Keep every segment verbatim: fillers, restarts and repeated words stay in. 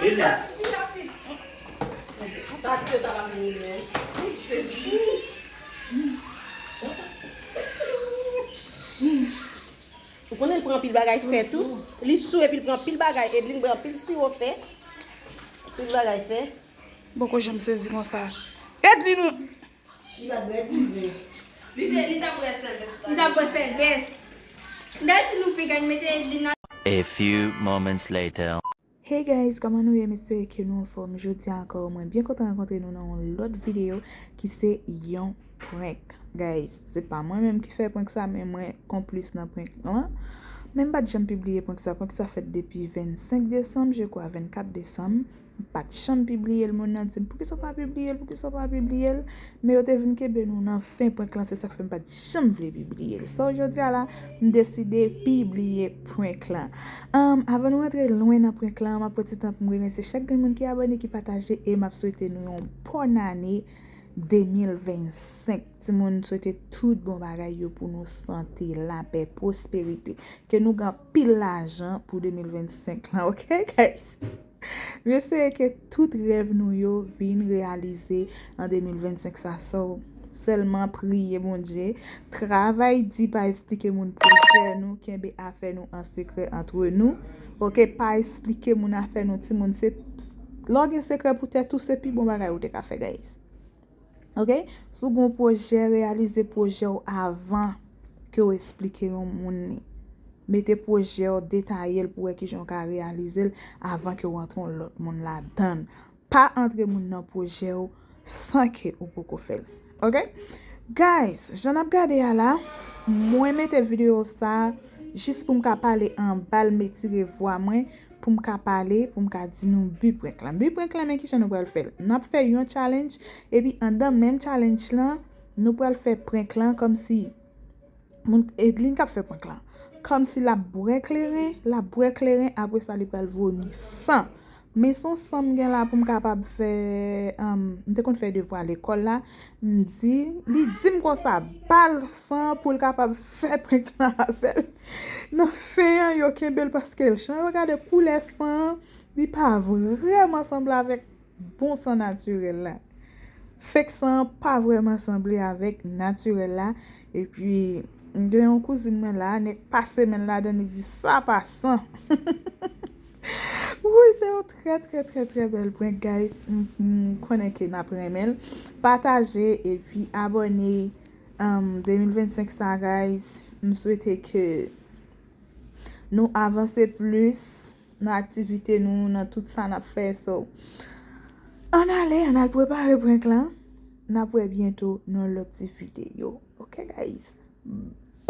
Vin la. Pati yo sa pa vini menm. Se si. Ou konnen l pran anpil bagay fè tou. Li sou epi l pran anpil bagay. Edlin pran anpil siwo fè. Anpil bagay fè. Bon, ko janm sezi konsa. Edlin, ou Li pa t bwè diven. Li te, li t ap bwè sèvès la. Li t ap bwè sèvès. Dayiti nou pi gany mete li nan A few moments later. Hey guys, kòman nou ye? M espere ke nou anfòm. Jodi a ankò, mwen byen kontan rankontre nou nan yon lòt videyo ki se yon prank. Guys, se pa mwen menm ki fè prank sa, men mwen konplis nan prank lan. Men m pa t janm pibliye prank sa. Prank sa fèt depi vennsenk desanm, je kwa vennkat desanm. M pa t janm pibliye l, moun nan di m, "Poukisa w pa pibliye l? Poukisa w pa pibliye l?" Men yo te vin kenbe nou nan fen prank lan, se sa k fè m pa t janm vle pibliye l. So, jodi a la, m deside pibliye prank lan. Ann, avan nou rantre lwen nan prank lan, m ap pran ti tan pou m remèsye chak grenn moun ki abòne, ki pataje, e m ap swete nou yon bòn ane de mil vennsenk. Timoun, swete tout bon bagay yo pou nou, sante, lapè, pwosperite. Ke nou gen anpil lajan pou de mil vennsenk lan, oke, guys? M espere ke tout rèv nou yo vin reyalize an de mil vennsenk sa. So, sèlman priye Bondye, travay di, pa esplike moun pwojè nou, kenbe afè nou an sekrè antre nou. Oke, pa esplike moun afè nou, timoun. Se, lè w gen sekrè pou tèt ou, se pi bon bagay ou te ka fè, guys. Oke? Si w gen yon pwojè, reyalize pwojè w avan ke w esplike yon moun li. Mete pwojè w, detaye l pou wè kijan w ka reyalize l avan ke w antre yon lòt moun ladan l. Pa antre moun nan pwojè w san ke ou poko fè l. Oke? Guys, jan n ap gade a la, mwen mete videyo sa jis pou m ka pale anba l, m etire vwa mwen, pou m ka pale, pou m ka di nou bi prank lan. Bi prank lan, men kijan nou pral fè l. N ap fè yon challenge, epi anndan menm challenge lan, nou pral fè prank lan kòmsi moun, Edlin k ap fè prank lan. Kòmsi l ap bwè kleren, l ap bwè kleren, apre sa li pral vomi san. Men se yon san m gen la pou m kapab fè, um, m te konn fè devwa lekòl la, m di, li di m konsa, ba l san pou l kapab fè prank lan avè l. Nan fen an, yo kenbe l paske l jan yo gade koulè san an, li pa vrèman sanble avèk bon san natirèl la. Fake san an pa vrèman sanble avèk natirèl la. Epi, m gen yon kouzin mwen la, nèg pase men l ladan, li di sa pa san. Wi, se yon trè, trè, trè, trè bèl prank, guys. M, m konnen ke n ap renmen l. Pataje epi abòne, um, de mil vennsenk sa, guys. M swete ke nou avanse plis nan aktivite nou, nan tout sa n ap fè. So, ann ale, ann al prepare prank lan. N ap wè byento nan lòt ti videyo. Oke, guys?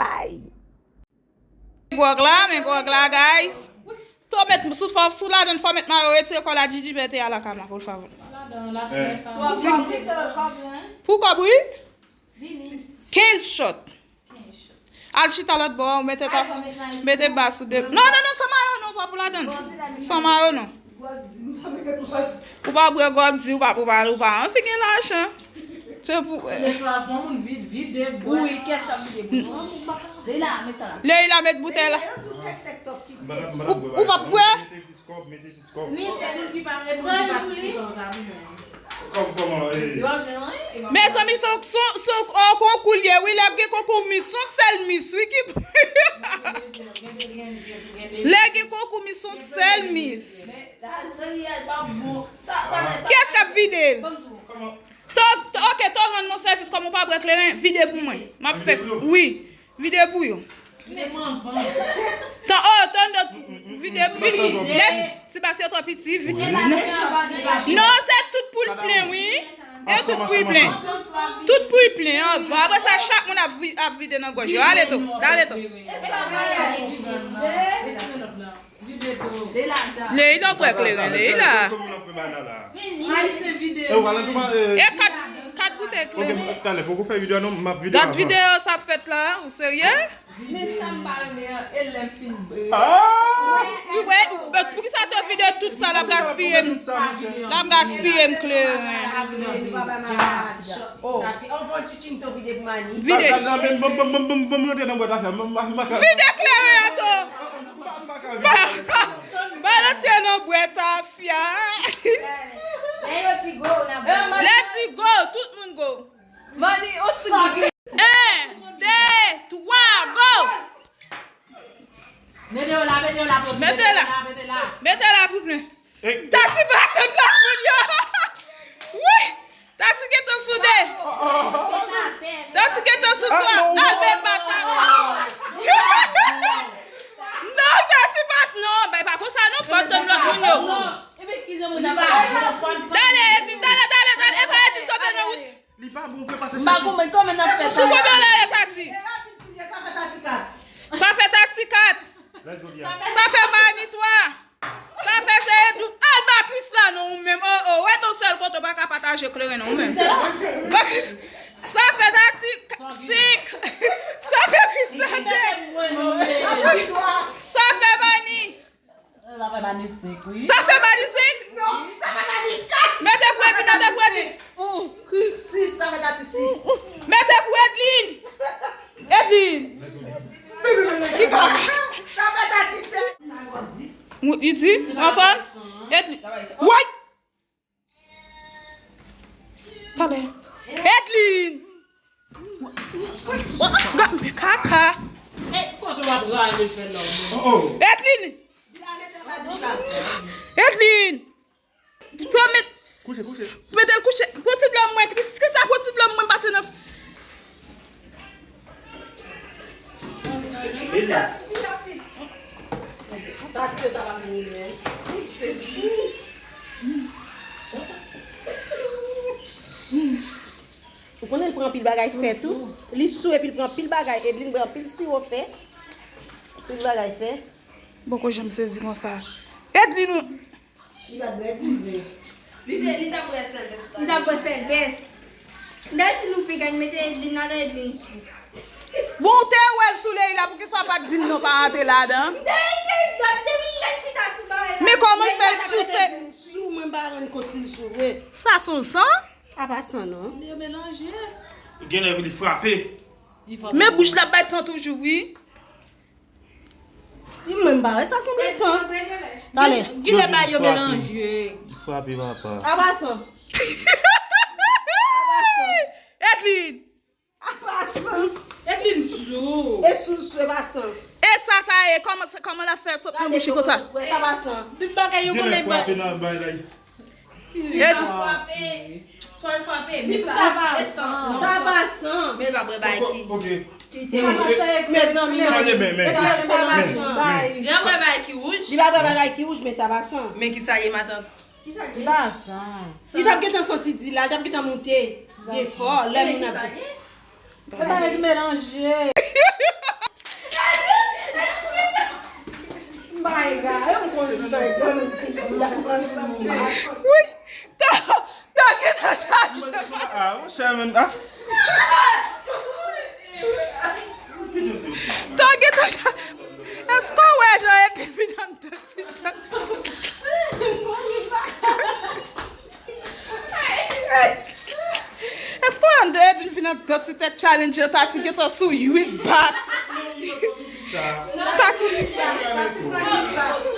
Bye! Gwòg la, men gwòg la, guys. To met sou fò, sou ladann fò met mayo, retire kò la, Gigi mete a la kama, por favor. Pou kòb, wi. Kenz shot. Al chita lòt bò, mete tas, mete ba sou de. Non, non, non, san mayo non, pa pou ladann. San mayo non. Ou pa bwè gwòg di, ou pa, ou pa, ou pa anvi gen lajan. Se pou. Lè swa fò moun vide, vide bwè. Wi, kès k ap vide pou nou? Leila, met sa la. Leila, met boutèy la. Ou, ou p ap bwè? Mete piskòp, mete piskòp. Mete moun ki pa, moun ki patisipe nan sa, wi, men. Kòm kòman, eh? Yo ap jwenn anyen, e pa. Mezanmi, se yon, se yon, se yon, oh, konkou l ye, wi, lè gen konkou mis, se yon sèl mis, wi, ki. Lè gen konkou mis, se yon sèl mis. Kiyès k ap vide l? To, to, ok, to rann mwen sèvis, kòm ou pa bwè kleren, vide pou mwen. M ap fè, wi, vide pou yo. Tan, oh, tan de, vide pou yo. Lè, ti bas yo twò piti, vide. Non, se tout pou l plen, wi. E tout pou l plen. Tout pou l plen, anvan. Apre sa, chak moun ap vi-, ap vide nan gòj yo. Ale to, ale to. Leila bwè kleren, Leila. E kat, kat boutèy kleren. Gad videyo sa ap fèt la, ou serye? Men sa m pa renmen an, e lè m fin bwè. Wi, wi, poukisa te vide tout sa, l ap gaspiye m, l ap gaspiye m kleren. Vide. Vide kleren an to. Ba l antre nan bwèt a. Ba l antre nan bwèt a. Tafya. Lè yo di go, n ap go. Lè di go, tout moun go. Mani, on ti gigi. En, de, twa, go! Mete yo la, mete yo la, mete la. Mete la pou plen. Tati pa tann lòt moun yo. Wi! Tati gentan soude. Tati gentan soude. Al met bata. Non, Tati pa, non, bay pa konsa non, fò tann lòt moun yo. Dale, Edlin, dale, dale, dale. E pa Edlin tonbe nan wout. Li pa bon vre pase. M pa konprann kòman n ap fè sa. Sou konbyen w lè Tati? Sa fè Tati kat. Sa fè Bani twa. Sa fè se Edou. Al ba Krisla non ou menm. Oh, oh, wè ton sèl kote w pa ka pataje kleren non ou menm. Ba Kris-, sa fè Tati senk. Sa fè Krisla de. Sa fè Bani. Sa fè Bani senk, wi. Sa fè Bani senk? Non, sa fè Bani kat. Mete pou Edlin, mete pou Edlin. Sis, sa fè Tati sis. Mete pou Edlin. Edlin. Ki kaka? Sa fè Tati sèt. Ou, li di, anfòm? Edlin. Woy! Talè. Edlin! Gad, men kaka! Edlin! Edlin! Kouche, kouche. Mete l kouche. Pran ti dlo mwen. Kris-, Krisla, pran ti dlo mwen pase nan. Ou konnen l pran anpil bagay fè tou. Li sou epi l pran anpil bagay. Edlin pran anpil siwo fè. Anpil bagay fè. Bon, ko janm sezi konsa. Edlin, ou Li pa dwe diven. Li te, li t ap bwè sèvès la. Li t ap bwè sèvès. Dayiti nou pi gany mete Edlin nan Edlin sou. Bon, ou te wè l sou ley la, poukisa w pa t di m non pa antre ladan? M te rete dòt depi lè n chita sou bagay la. Men kòman l fè sou se sou mwen pa rann kont li sou vre. Sa se yon san? A pa san non. Yo melanje. Genlè li frape. Men bouch la bay san toujou wi. Li menm bare sa sanble san. Talè. Gilè ba yo melanje. Li frape papa. Apa san. Edlin. Apa san. Edlin sou. E sou sou e pa san. E sa sa e kòman kòman l ap fè sot nan bouch li konsa. Sa pa san. Tout bagay yo konnen frape nan bay la. Swa l frape, swa l frape, men sa pa san. Sa pa san. Men l pa bwè bagay ki, ki te wouj. Mezanmi. Sa pa san. Li pa bwè bagay ki wouj. Li pa bwè bagay ki wouj, men sa pa san. Men ki sa ye matant? Ki sa ye? Li pa san. Li t ap gentan santi di la, li t ap gentan moute. Byen fò, lè moun ap. Sa pa vle melanje. My God, m konn sa, m konn ansanm. Wi, to, to gentan chaje. Ah, monchè, men, ah. To gentan chaje. Èske w wè jan e te vin anndan ti tan? Èske w wè Edlin vin anndan ti tèt challenge yo, Tati gentan sou uit bas. Tati,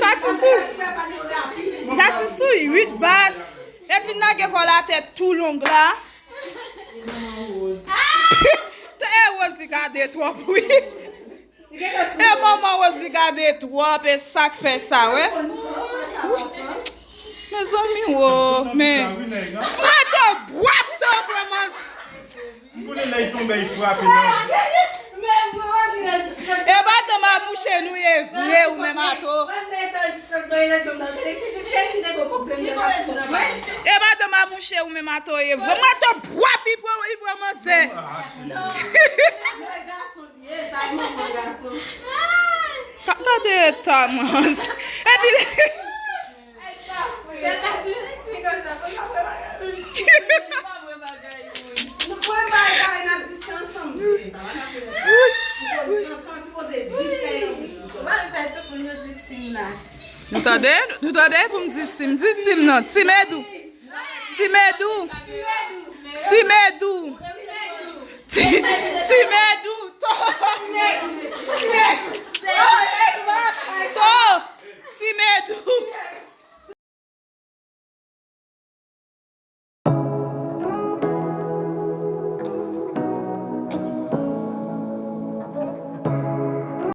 Tati sou, Tati sou uit bas. Edlin lage kò l atè tou long la. E Rose li gade twòp wi. E manman Rose li gade twòp, e sa k fè sa, wè. Mezanmi, wo, men. Mwen te bwè, te bwè, man. E pa tann ma mouche nou ye vre, ou menm ato. E pa tann ma mouche ou menm ato ye vre. Mwen te bwè, li pran, li pran manzè. Ka gade eta manz. Epi Nou tande? Nou tande pou m di tim. Di tim nan. Tim Edou. Tim Edou. Tim Edou. Ti, Ti Medou, to. To. Ti Medou.